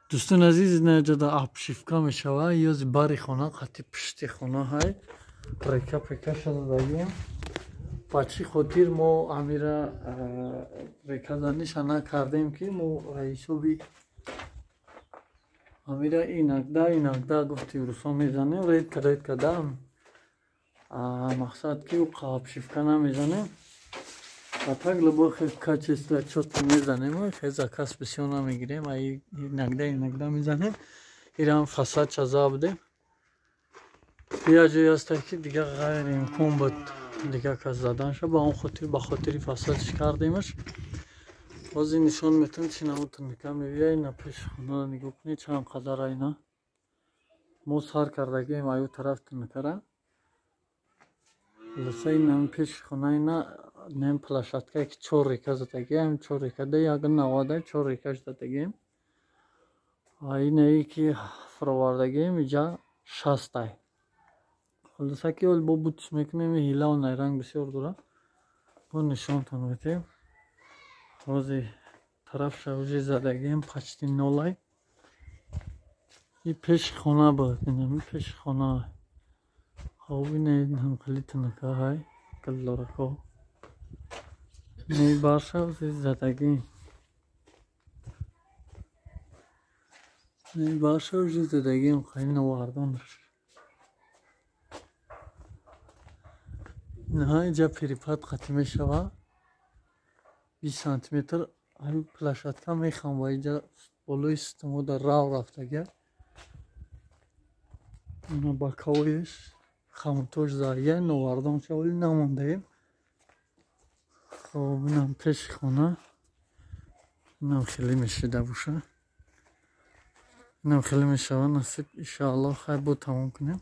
Дӯстони азиз, инаҷода обшивка мешава, ёзи бари хона қати пушти хона ҳай река пека шададагим. Ба чӣ хотир мо амира река заниша накардем, ки мо ҳисоби амира инакда инакда гуфти русо мезанем, редко редко да мақсад ки обшивка намезанем. А так любой качество чётко мезанем, хе заказ бисёр намегирем, а иногда иногда мезанем. Ирам фасад чаза будем. Я ҷое ҳаста, ки дига ғайриимкон буд дига кас заданша, ба он хотир ба хотири фасадш кардемаш. Ҳозир нишон метавон, чӣ намуд туника мебия. Ина пеши хонара нигоҳ кунед, чанд қадар айна мо сар кардагием аю тараф тунукара. Хулоса, ин пеши хона, ина нем площадка, ки чор река задагием, чор река да як навада чор рекаш задагием. Инае ки фуровардагием, иҷа 60-ай. Хулоса, ки ҳол бо бутиш мекунем, ҳилаву найранг бисёр дора, бо нишонтон метем. Ҳозир тарафша уже задагием, почти нолай. И пеши хона буд, инами пеши хона. Хоб, ина ҳамхели тунука ҳай гулдорако. Не барша задагӣ. Не барша уже задагием, хеле новардонаш. Инҳа инҷа перепад қатӣ мешава. 20 сантиметр ҳамин площадка мехам ва инҷа болои стумода рав рафтага. Ина боковоиш хамутош зария новардон шавали намондаем. Хоб, инам пеши хона, инам хеле мешида боша, инам хеле мешава, насиб иншааллоҳ. Хайр, бо тамом кунем,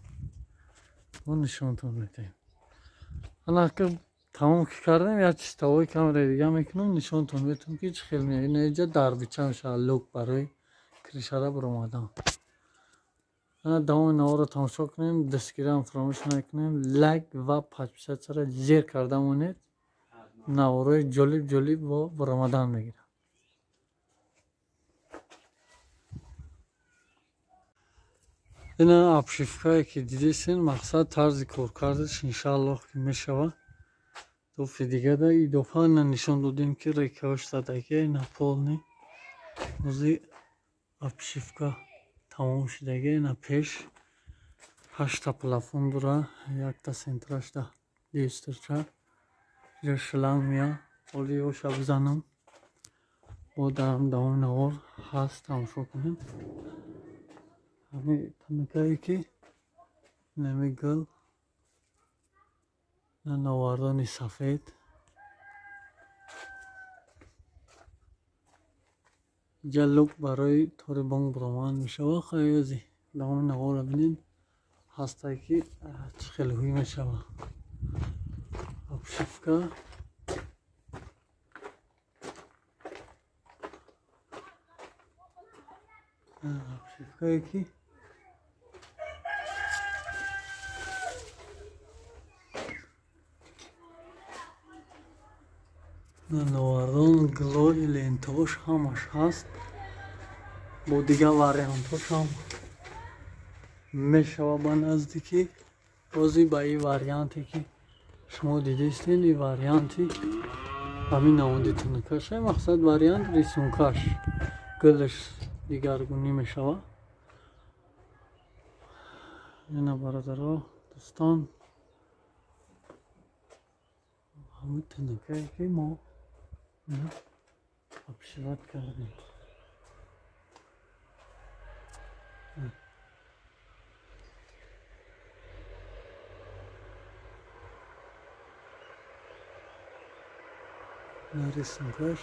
бо нишонтон медиҳем. Ана ки тамом ки кардем, як чистовой камераи дига мекунам, нишонтон метавам, ки чӣ хел меяд. Ина инҷа дарбича мешава, люк барои крышара баромадан. Ана давоми наворро тамошо кунем, дастгириам фаромӯш накунем, лайк ва подписатсияро зер карда монед. Наворҳои ҷолиб ҷолиб бо баромадан мегирам. Ина обшивкае ки дидесен, мақсад тарзи коркардаш иншааллоҳ ки мешава. Дофи дигада идофа ина нишон додем, ки рекаош задагия, ина полный ҳозир обшивка тамом шудагия. Ина пеш ҳашта плафон дора, якта центрашда люстрча, ҷа шланг мея. Оли оша бизанам, бо дар давоми навор ҳаст, тамошо кунем. Ҳами тунукае ки нами гул на новардони сафед. Ҷа люк барои тори бонк баромад мешава. Хайёзи давоми наворро бинед, ҳастае ки чӣ хел ҳуй мешава обшивка. Обшивкае ки новардон, гулои лентаош ҳамаш ҳаст, бо дигар вариантҳош ҳам мешава ба наздикӣ. Ҳозир ба ин варианте ки шумо дидистед, ин варианти ҳамин намуди тунукаша, мақсад вариант рисункаш гулаш дигаргунӣ мешава. Ина бародаро, дӯстон, ҳамин тунукае ки мо обшивать кардем. На рисункаш.